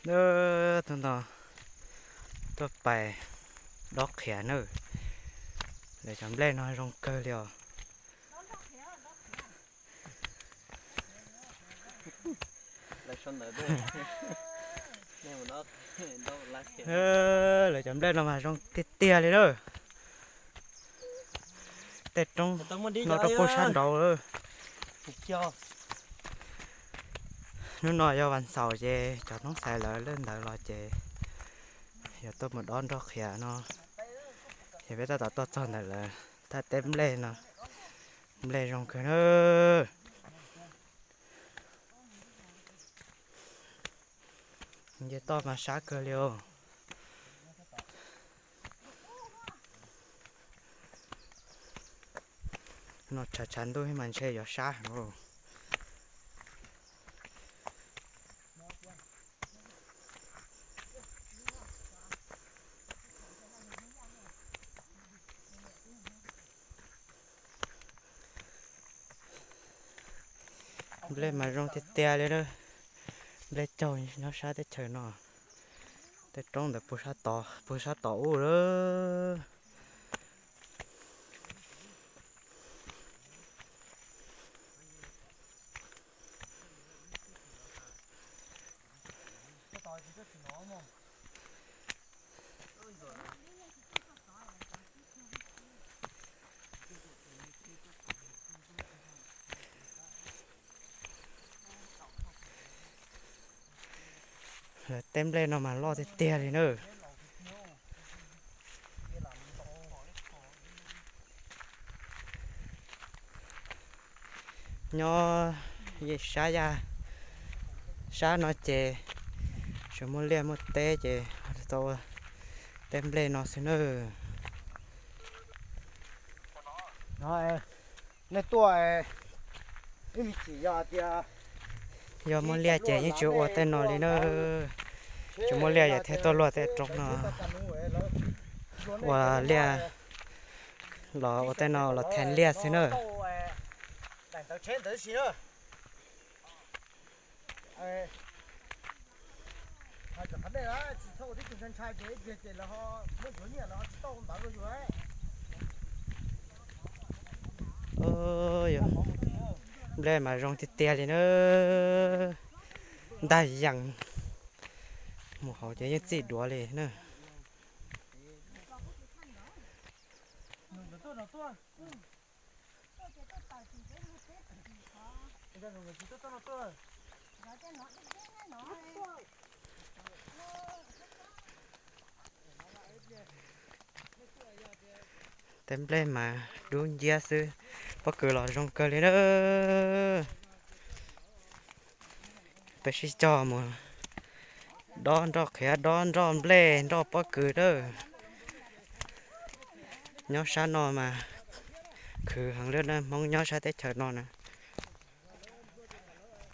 Tus no tuaj pais dob qhiav na. Lawv cov nplej no zoo kawg li os. Lawv cov nplej no mas zoo tiag tiag li na. Tej roob no rau pem sab nraud. Hnub no yog vas xaum ces cov noob xaiv lawv lawm ntawd los ces yuav tuaj mus dob nroj qhiav no. Ces peb tab tom tuaj txog ntawm lawv thaj teb nplej no. Nplej zoo kawg na. Nce toj mas sab kawg li os. No tshav tshav ntuj mas ntshe yuav sab heev. Nplej mas zoo tiag tiag li na. Nplej caug nyob sab teb chaws no. Tej roob ntawd puag sab tod ub lawm. Lawv teb nplej no mas loj tiag tiag li na. Nyob sab yaj sab no ces tsis muaj liaj muaj teb ces tau ua teb nplej no xwb na. Nej tuaj, ib me chim yog tias yog muaj liaj ces yeej tsis ua tej no li na. Tsis muaj liaj yog thiaj tuaj luaj tej roob no ua liaj, los ua tej no los thaiv liaj xwb na. Nplej mas zoo tiag tiag li na. Ntaj yees, mus hauv ces yeej txij duav li na. Teb nplej mas dub nciab xwb, pob kws los zoo kawg li na. Peb sib cog mus dob nroj qhiav, dob nroj nplej, nroj pob kws na. Nyob sab no mas khwv heev li na, Hmoob nyob sab teb chaws no na.